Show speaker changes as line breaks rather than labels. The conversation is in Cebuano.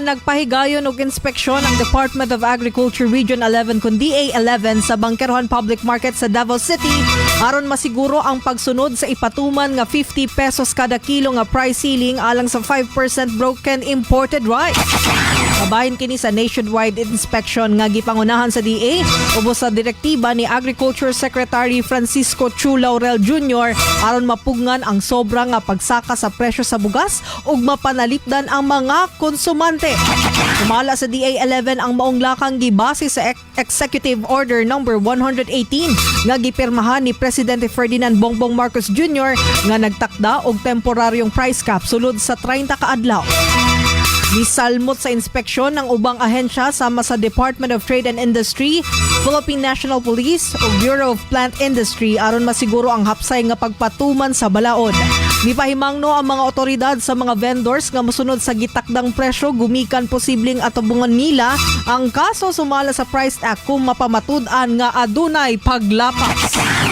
Nagpahigayon og inspeksyon ang Department of Agriculture Region 11 kun DA11 sa Bangkerohan Public Market sa Davao City aron masiguro ang pagsunod sa ipatuman nga 50 pesos kada kilo nga price ceiling alang sa 5% broken imported rice. Kabahin kini sa nationwide inspection nga gipangunahan sa DA ubos sa direktiba ni Agriculture Secretary Francisco Chu Laurel Jr. aron mapugngan ang sobra nga pagsaka sa presyo sa bugas ug mapanalipdan ang mga konsumante. Sumala sa DA11, ang maong lakang gibase sa Executive Order number 118 nga gipirmahan ni Presidente Ferdinand Bongbong Marcos Jr. nga nagtakda og temporaryong price cap sulod sa 30 ka adlaw. Nisalmot sa inspeksyon ng ubang ahensya sama sa Department of Trade and Industry, Philippine National Police ug Bureau of Plant Industry aron masiguro ang hapsay nga pagpatuman sa balaod. Nipahimangno ang mga otoridad sa mga vendors nga mosunod sa gitakdang presyo gumikan posibleng atubungan nila ang kaso sumala sa Price Act kung mapamatud-an nga adunay paglapas.